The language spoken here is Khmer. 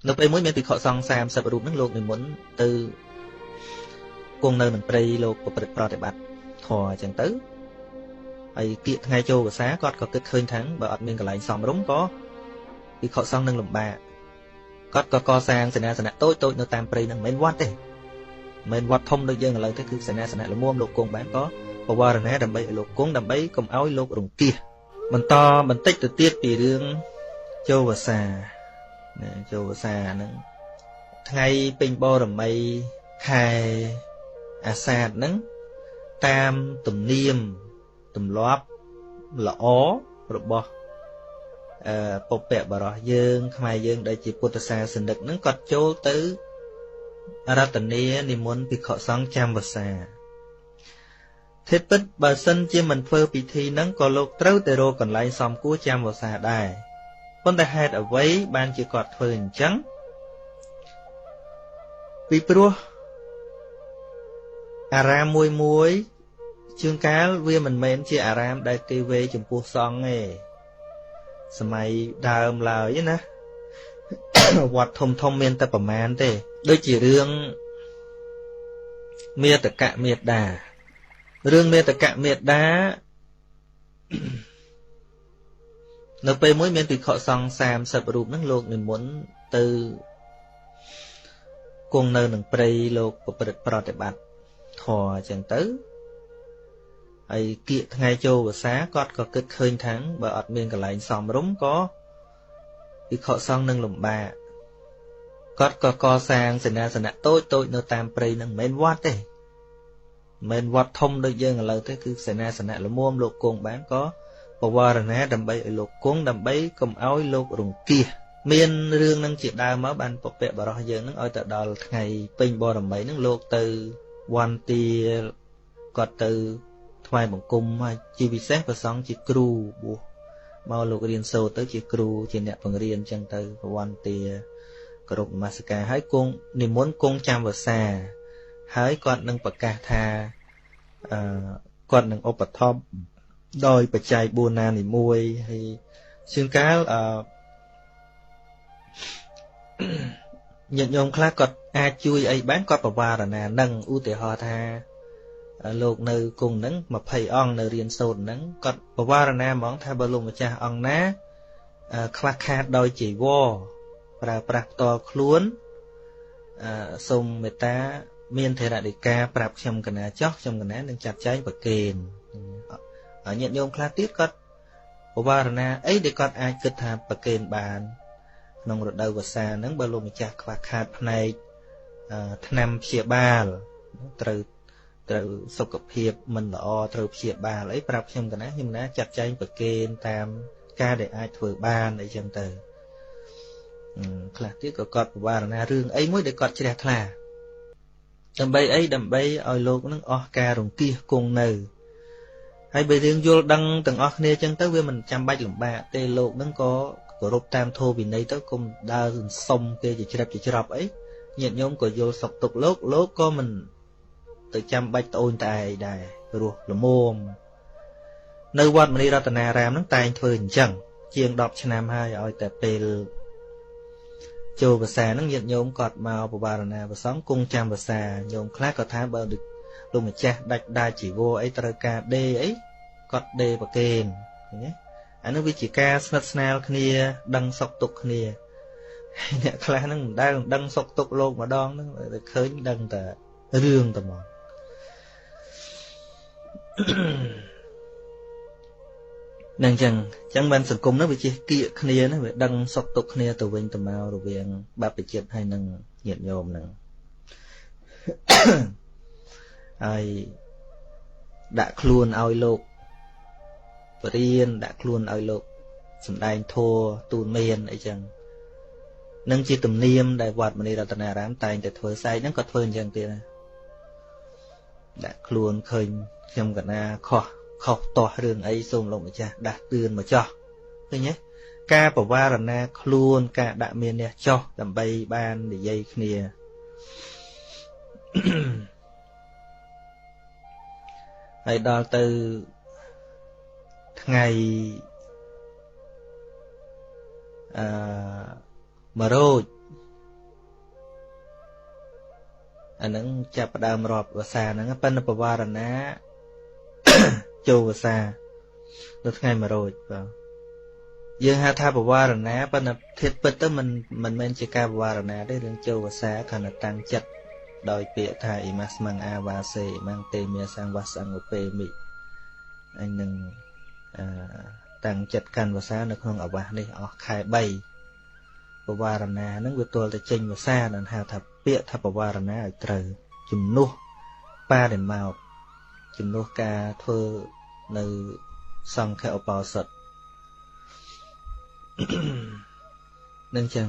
នៅពេលមួយមានភិក្ខុសង្ឃ30រូបហ្នឹងលោកនិមន្តទៅគង់នៅនឹងព្រៃលោកប្រព្រឹត្តប្រតិបត្តិធម៌អញ្ចឹងទៅហើយគៀកថ្ងៃចូលវស្សាគាត់ក៏គិតឃើញថាបើអត់មានកន្លែងសមរម្យក៏ភិក្ខុសង្ឃនឹងលំបាកគាត់ក៏កសាងសេនាសនៈតូចតូចនៅតាមព្រៃហ្នឹងមិនមែនវត្តទេមិនមែនវត្តធំដូចយើងឥឡូវទេគឺសេនាសនៈល្មមលោកគង់បានក៏បវរណាដើម្បីឲ្យលោកគង់ដើម្បីកុំឲ្យលោករង្គៀសបន្តបន្តិចទៅទៀតពីរឿងចូលវស្សាណាចូលវស្សាហ្នឹងថ្ងៃពេញបរមីខែអាសាឍហ្នឹងតាមទំនៀមទម្លាប់ល្អរបស់បុព្វបុរសយើងខ្មែរយើងដែលជាពុទ្ធសាសនិកហ្នឹងគាត់ចូលទៅរតនានិមន្តភិក្ខុសង្ឃចាំវស្សាធិពិតបើសិនជាមិនធ្វើពិធីហ្នឹងក៏លោកត្រូវតែរកកន្លែងសំគួរចាំវស្សាដែរប៉ុន្តែហេតុអ្វីបានជាគាត់ធ្វើអញ្ចឹងពីព្រោះអារាមមួយមួយជួនកាលវាមិនមែនជាអារាមដែលគេវេចំពោះសង្ឃទេសម័យដើមឡើយណាវត្តធំធំមានតែប្រមាណទេដូចជារឿងមេតកមេដារឿងមេតកមេដានៅពេលមួយមានភិក្ខុសង្ឃ30រូបហ្នឹងលោកនិមន្តទៅគង់នៅនឹងព្រៃលោកប្រព្រឹត្តប្រតិបត្តិធម៌អញ្ចឹងទៅហើយគៀកថ្ងៃចូលវស្សាគាត់ក៏គិតឃើញថាបើអត់មានកន្លែងសមរម្យក៏ភិក្ខុសង្ឃនឹងលំបាកគាត់ក៏កសាងសេនាសនៈតូចតូចនៅតាមព្រៃហ្នឹងមិនមែនវត្តទេមិនមែនវត្តធំដូចយើងឥឡូវទេគឺសេនាសនៈល្មមលោកគង់បានក៏បវរណាដើម្បីឲ្យលោកគង់ដើម្បីកុំឲ្យលោករង្គៀសមានរឿងហ្នឹងជាដើមមកបានពពកបរោះយើងហ្នឹងឲ្យទៅដល់ថ្ងៃពេញបរមីហ្នឹងលោកទៅវន្តាគាត់ទៅថ្វាយបង្គំហើយជាពិសេសព្រះសង្ឃជាគ្រូបួសមកលោករៀនសូត្រទៅជាគ្រូជាអ្នកបង្រៀនអញ្ចឹងទៅវន្តាគោរពនមស្ការហើយគង់និមន្តគង់ចាំវស្សាហើយគាត់នឹងប្រកាសថាគាត់នឹងឧបត្ថម្ភដោយបច្ច័យ4ណានីមួយហើយជាងកាលញាតិញោមខ្លះគាត់អាចជួយអីបានគាត់បវារណានឹងឧទាហរណ៍ថាលោកនៅគង់ហ្នឹង20អង្គនៅរៀនសូត្រហ្នឹងគាត់បវារណាហ្មងថាបើលោកម្ចាស់អង្គណាខ្វះខាតដោយជីវរប្រើប្រាស់ផ្ទាល់ខ្លួនសូមមេត្តាមានថេរដីកាប្រាប់ខ្ញុំកណាចោះខ្ញុំកណានឹងចាត់ចែងប្រគេនញាតិញោមខ្លះទៀតគាត់បវារណាអីដែលគាត់អាចគិតថាប្រគេនបានក្នុងរដូវវស្សាហ្នឹងបើលោកម្ចាស់ខ្វះខាតផ្នែកថ្នាំព្យាបាលត្រូវសុខភាពមិនល្អត្រូវព្យាបាលអីប្រាប់ខ្ញុំកណាខ្ញុំណាចាត់ចែងប្រគេនតាមការដែលអាចធ្វើបានអីចឹងទៅខ្លះទៀតក៏គាត់បវារណារឿងអីមួយដែលគាត់ជ្រះថ្លាដើម្បីអីដើម្បីឲ្យលោកនឹងអស់ការរង្គៀសគង់នៅហើយបើរឿងយល់ដឹងទាំងអស់គ្នាចឹងទៅវាមិនចាំបាច់លំបាកទេលោកនឹងក៏គោរពតាមធម៌វិន័យទៅកុំដើរសុំគេជាជ្រាបជាច្រប់អីញាតិញោមក៏យល់សុខទុក្ខលោកលោកក៏មិនទៅចាំបាច់ត្អូញតែអីដែរព្រោះល្មមនៅវត្តមនីរតនារាមហ្នឹងតែងធ្វើអញ្ចឹងជាង10ឆ្នាំហើយឲ្យតែពេលចូលវស្សាហ្នឹងញាតិញោមគាត់មកបវារណាព្រះសង្ឃគង់ចាំវស្សាញោមខ្លះក៏ថាបើលោកម្ចាស់ដាច់ដាជីវរអីត្រូវការដេអីគាត់ដេប្រគេនឃើញទេអានោះវាជាការស្និទ្ធស្នាលគ្នាដឹងសុខទុក្ខគ្នាអ្នកខ្លះហ្នឹងមិនដែលដឹងសុខទុក្ខលោកម្ដងហ្នឹងតែឃើញដឹងតែរឿងតែហ្មងនឹងចឹងបានសង្គមហ្នឹងវាជិះគៀកគ្នាណាវាដឹងសុខទុក្ខគ្នាទៅវិញទៅមករវាងបព្វជិតហើយនឹងញាតិញោមហ្នឹងហើយដាក់ខ្លួនឲ្យលោកបរៀនដាក់ខ្លួនឲ្យលោកសម្ដែងធម៌ទូនមានអីចឹងនឹងជាទំនៀមដែលវត្តមនីរតនារាមតែងតែធ្វើស្អែកហ្នឹងក៏ធ្វើអញ្ចឹងទៀតណាដាក់ខ្លួនឃើញខ្ញុំកណាខុសទាស់រឿងអីសូមលោកម្ចាស់ដាស់តឿនមកចោះឃើញទេការបវារណាខ្លួនការដាក់មានះចោះដើម្បីបាននិយាយគ្នាហើយដល់ទៅថ្ងៃ1រោច អាហ្នឹងចាប់ផ្ដើមរាប់វសាហ្នឹងប៉ុន្តែបវារណាចូលវសានៅថ្ងៃ100បាទយើងហៅថាបវារណាប៉ុន្តែធាតុពិតទៅមិនមែនជាការបវារណាទេរឿងចូលវសាគ្រាន់តែតាំងចិត្តដោយពាក្យថាអ៊ីម៉ាស្មੰអាវាសេអ៊ីម៉ាំងទេមេសង្វាសង្ឧបេមិអញនឹងតាំងចិត្តកាន់វសានៅក្នុងអាវាសនេះអស់ខែ3បវារណាហ្នឹងវាទល់តែចេញវសាដល់ហៅថាពាក្យថាបវារណាឲ្យត្រូវជំនួសបារិមោកជំនួសការធ្វើនៅសង្ឃឧបោសថនឹងចឹង